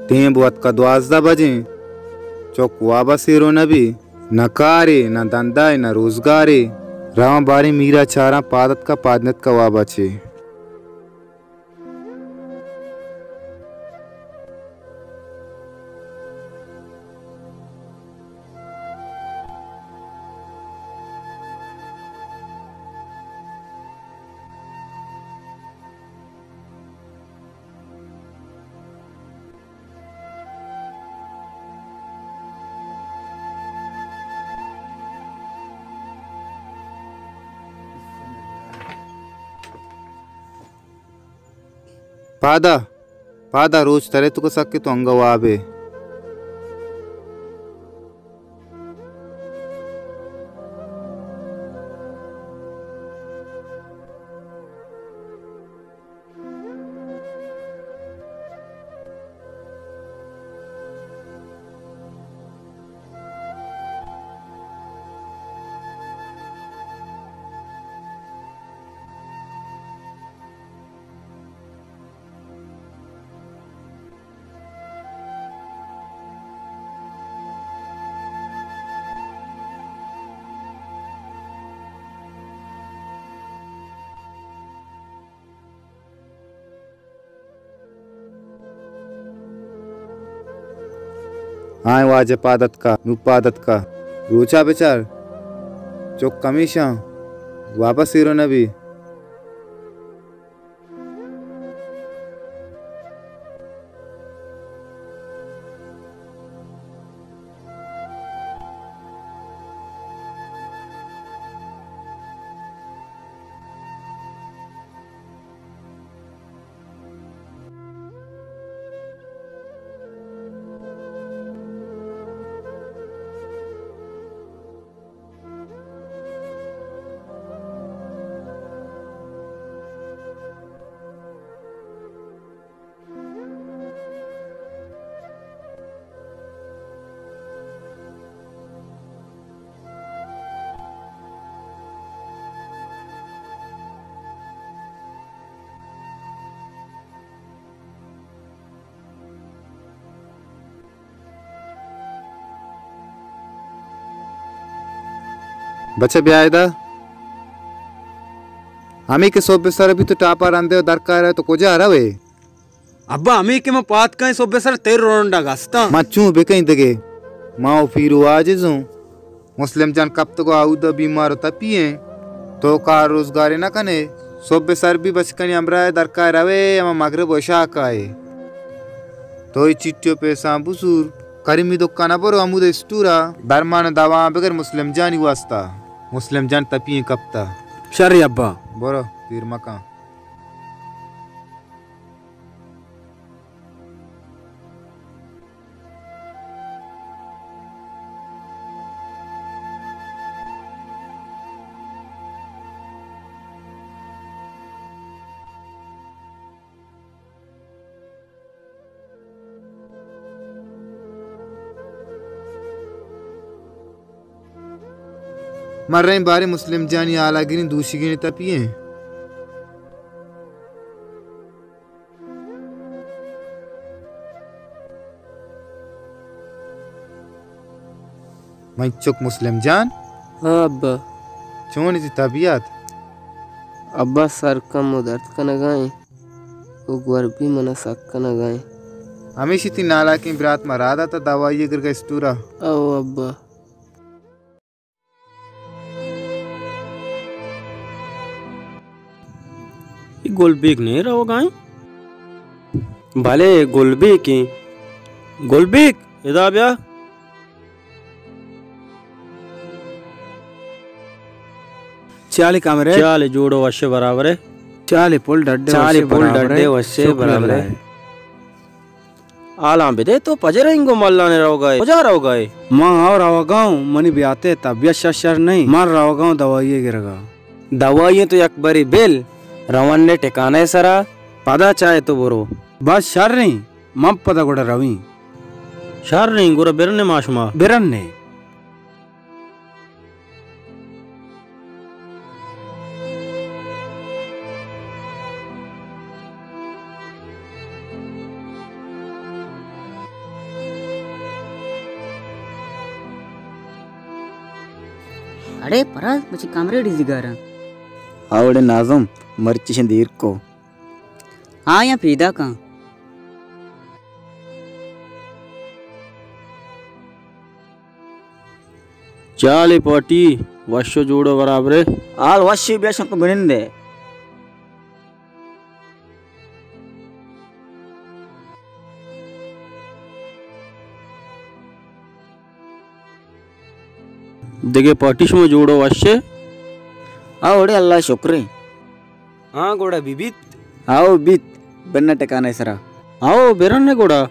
ٹیم بوتکا دوازدہ بجیں۔ چک وابا سیرو نبی۔ نہ کارے، نہ دندائے، نہ روزگارے۔ رواں باریں میرا چاراں پاد اتکا، پاد نیتکا وابا چے۔ پادا، پادا روچ ترے تو سکے تو انگا وابے۔ آئیں واجہ پاد اتکا، نوں پاد اتکا۔ روچا بچار، چک ہمیشاں واپس ایرو نبی۔ بچہ بیا ادا۔ ہمے کہ صبح سر بی تو ٹاپا رندے و درکار ہے تو کجا روے؟ ابا، ہمے کہ من پاد کئیں صبح سر تیر رونڈا گستاں۔ من چوں بکئیں دگہ؟ ما و پیرو عاجز ہوں۔ مسلم جان کپتگ و آودا بیمار و تپی ایں۔ تو کار روزگارے نہ کنے؟ صبح سر بی بچکانی ہمراہ درکائے روے، ہما مغرب و عشاء کائے۔ تو اے چٹی و پیساں بزور، کریمی دکان ء برو، ہمود اسٹور ء درمان و دوا بگر مسلم جانی واسطہ۔ مسلم جان تپی ایں کپتا۔ شر ابا۔ برو، دیر مکن۔ مریں باریں مسلم جانی حالا گریں، دوشیگیں تپی ایں۔ من چک مسلم جان۔ ہاں ابا۔ چون تئی طبیعت؟ ابا، سر کم و درد کنگا ایں و گوربی منا سک کنگا ایں۔ ہمیشی تئی نالاکیں برات ما را داتا دوائی گرگا اسٹورا۔ او ابا۔ اے گل بیگ نہ روگا ایں؟ بلے گل بیگ ایں۔ گل بیگ، ادا بیا۔ چے حال ایں کامریڈ؟ چے حال ایں، جوڑ و وش برابر ئے؟ چے حال ایں پل ڈڈ ئے، چے حال ایں وش پل برابر ئے؟ ڈڈ ئے، وش شکر برابر ئے۔ اللہ ئے۔ حالاں بدے، تو پجر انگو ملان ء روگا ئے؟ کجا روگا ئے؟ من ہو روگا اوں، منی بیاتے طبیعت شر شر نہ ایں، من روگا اوں دوائی ء گرگا۔ دوائی ء تو یک برے بل، رونے ٹکانہ ء سرا، پدا چاہے تو برو۔ بس شر ایں، من پدا گڑا رویں۔ شر ایں، گڑا برنے ما شما۔ برنے۔ اڑے پراز، مچی کمرے ڈیزی گاراں۔ آوڑے ناظم، مرچی شن دیر کو۔ ہاں، یا پیدا کن۔ چالے پارٹی، وش و جوڑ و برابرے۔ حال وشی، بیا شنکو بنندے۔ دگہ پارٹی شما جوڑ و وش ئے؟ آ وڑے اللہ شکرے۔ ہاں گڑا بی بیت۔ آؤ بیت، بنہ ٹکانہ سرا۔ آؤ برن گڑا۔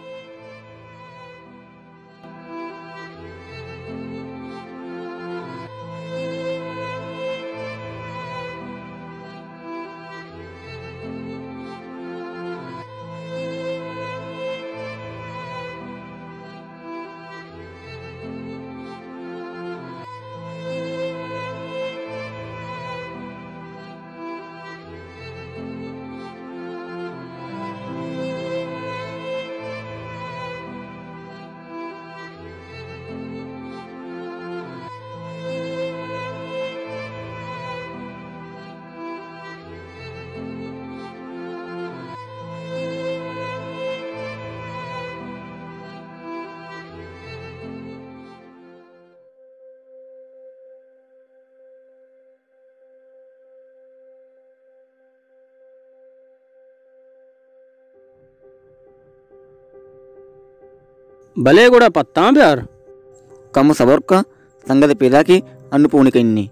بلے گڑا پتاں بیار۔ کمو صبر کن، سنگت پیداکے، انو پون کنی۔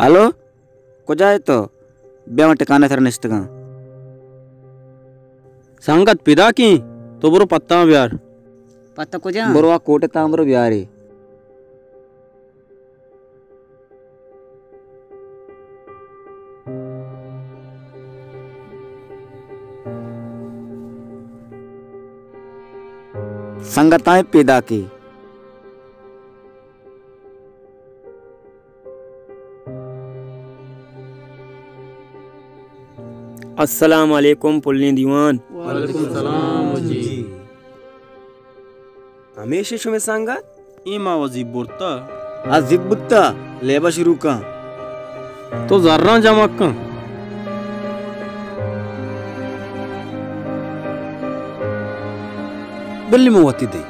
ہلو، کجا ئے تو؟ بیا من ٹکانہ سر نشتگاں۔ سنگت پیداکیں، تو برو پتاں بیار۔ پتہ کجا؟ برو آ کوٹے تاں برو بیارے۔ سنگتاں پیداکے۔ السلام علیکم پلیں دیوان۔ وعلیکم السلام جی۔ ہمیش شمے سنگت؟ اے ما وزیب برتا۔ آ زیب بوتا، لیبا شروع کن۔ تو زراں جمع کن۔ بلی من وتی دے۔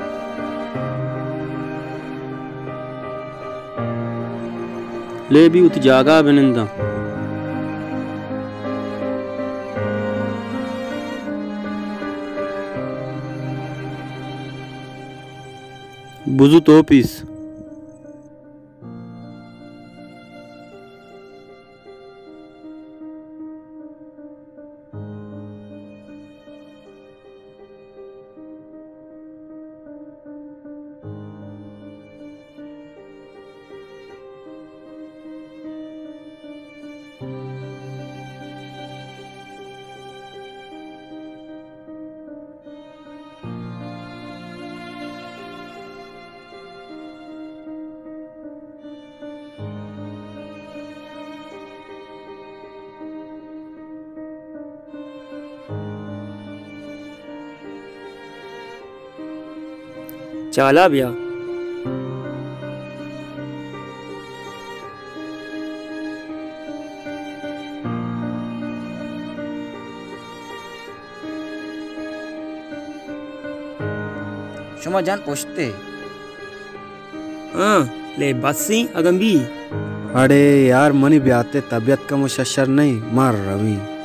لیبی وتی جاگہ ءَ بننداں۔ بزو تو پیس۔ چالا بیا۔ شما جان پشتے۔ ہاں، لے بسیں اگن بی۔ اڑے یار، منی بیاتے طبیعت کمو ششر نہیں، مار رویں۔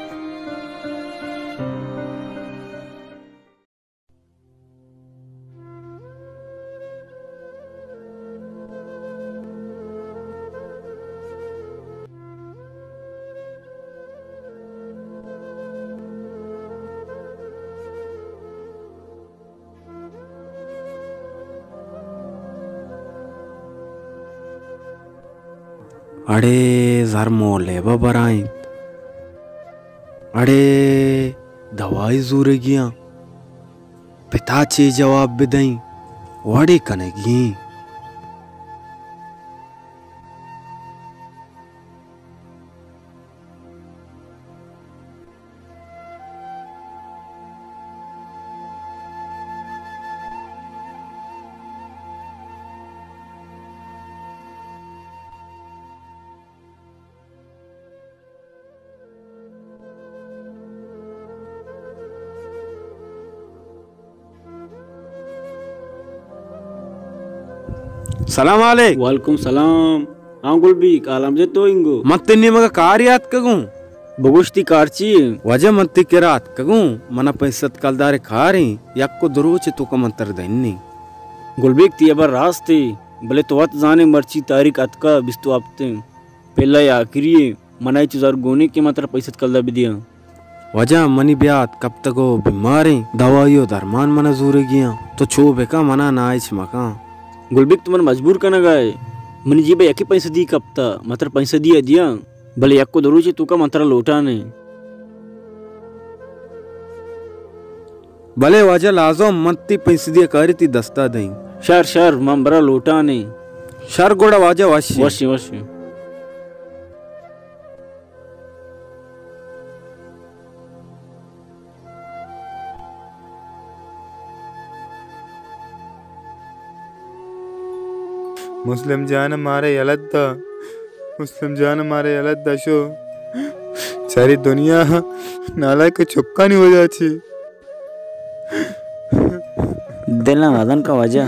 اڑے زر مولے ببرائیں۔ اڑے دوائی زورگیاں۔ پتا چے جواب بدئیں؟ وڑے کنگی ایں۔ سلام علیک۔ وعلیکم سلام۔ ہاں گل بیگ، حالم دے تو انگو۔ من تئی نیمگا کاری آتکگوں۔ بگوش تئی کار چی ایں؟ واجہ من تئی کرا آتکگوں، منا پنچ سد کلدار کار ایں، یک و دو روچ توکا من ترا دئینیں۔ گل بیگ تئی ہبر راست ایں، بلے تو وت زانے مرچی تاریخ اتکا بیست و ہپت ایں۔ پہلا آخری ایں، منا ہچ زر گون ایں کہ من ترا پنچ سد کلدار بدیاں۔ واجہ منی برات کپتگ و بیماریں، دوائی و درمان منا زورگی آں، تو چو بکن منا ناہچ مکن۔ گل بیگ تو من مجبور کنگا ئے، منی جیبا یکے پنچ سدی کپتا، من ترا پنچ سدی ءَ دیاں، بلے یک و دو روچے توکا من ترا لوٹاں ایں۔ بلے واجہ لازم من تئی پنچ سدی کاری تئی دستا دئیں۔ شر شر، من برا لوٹاں ایں۔ شر گڑا واجہ وشیں۔ وشیں وشیں۔ مسلم جان مارا یلہ دا، مسلم جان مارا یلہ دا شو۔ چاری دنیا نالائک چکانی وجہ چی۔ دل نہ مزن کا واجہ۔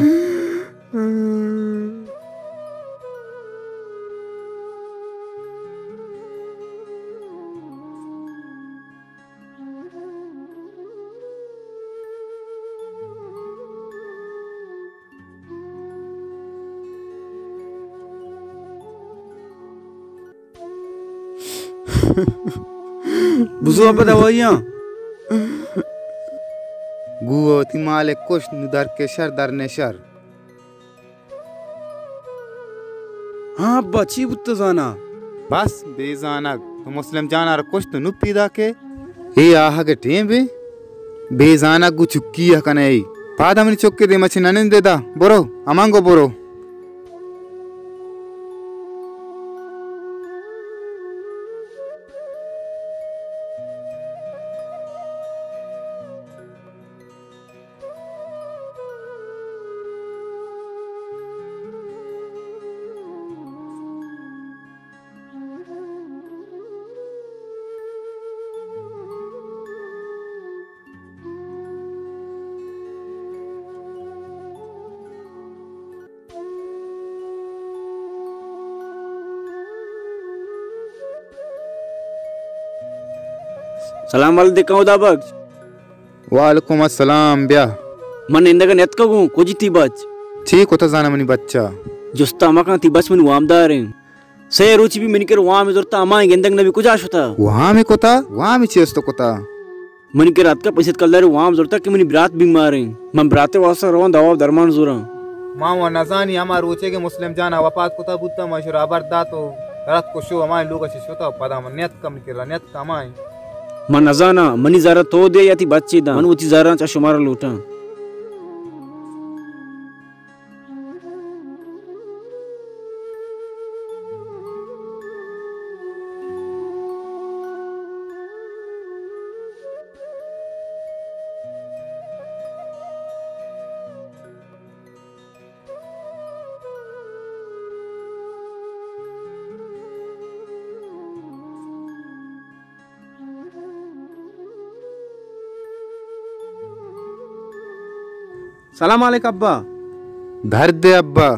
بزو ابا دوائیاں۔ گو وتی مالک کشت، نو در کشر در نشر۔ ہاں ابا، چی بوت زانا؟ بس بے زانگ، تو مسلم جان ءَ را کشت و نو پیداک ئے؟ اے آہگ ءِ ٹیم بے، بے زانگ گوں چکی ءَ کن ئے۔ پادا منی چک ءِ دیم ءَ چہ نہ نندے دا، برو، ہمانگو برو۔ سلام علیکم ہدا بخش۔ وعلیکم السلام، بیا۔ من نندگ ءَ نیتکگوں، کجی تئی بچ؟ چی کتہ زاناں منی بچ ءَ؟ جستا مکن، تئی بچ منی وامدار ایں۔ سئے روچی بی منی کر وام زرتا، ہمائی گندگ نبی کجا شتا؟ وام کتا؟ وام چی است کتا؟ منی کر اتکا پنچ سد کلدار وام زرتا کہ منی برات بیمار ایں۔ من برات واسطہ رواں دوا و درمان زوراں۔ ما و نزانی ہما روچے کہ مسلم جان ءَ وفات کتا بوتا، ما شرا ہبر دات و درات کشو ہمائی لوگ ءَ چہ شتا، پدا من نیتکا منی کر نیتکا ہمائی۔ من نزاناں، منی زر تو دے یا تئی بچے داں، من وتی زراں چہ شمارا لوٹاں۔ سلام علیک ابا۔ دھر دے ابا۔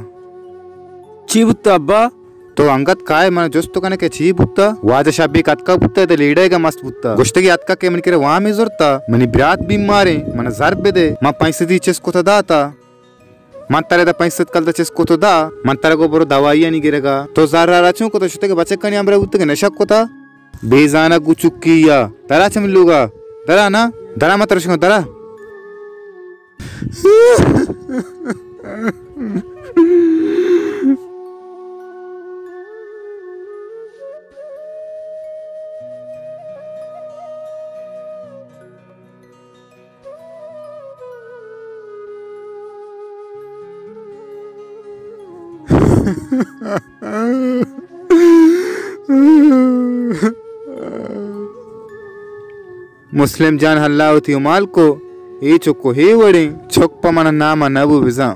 چی بوتا ابا؟ تو انگت کائے من جست کنے کہ چی بوتا؟ واجہ شبی کتکا بوتا، تے لیڑے گا مست بوتا۔ گشتگی اتکا کہ من کرے وامی زرتا، منی برات بیماریں، من زر بدے، من پنچ سدی چست کتا داتا۔ من ترا دا پنچ سد کلدار چست کتو دا، من ترا گو برو دوائیانی گرگا۔ تو زر را چون کتو شتگ بچکانی ہمراہ بوتگ نشہ کتا؟ بے زانگ گو چکی یا۔ درا چہ من لوگا۔ درا نا۔ درا من ترا شنگو درا۔ مسلم جان ہلا وتی امال کو، اے چکو ہے وڑیں، چک پہ من نام نہ بو بزاں۔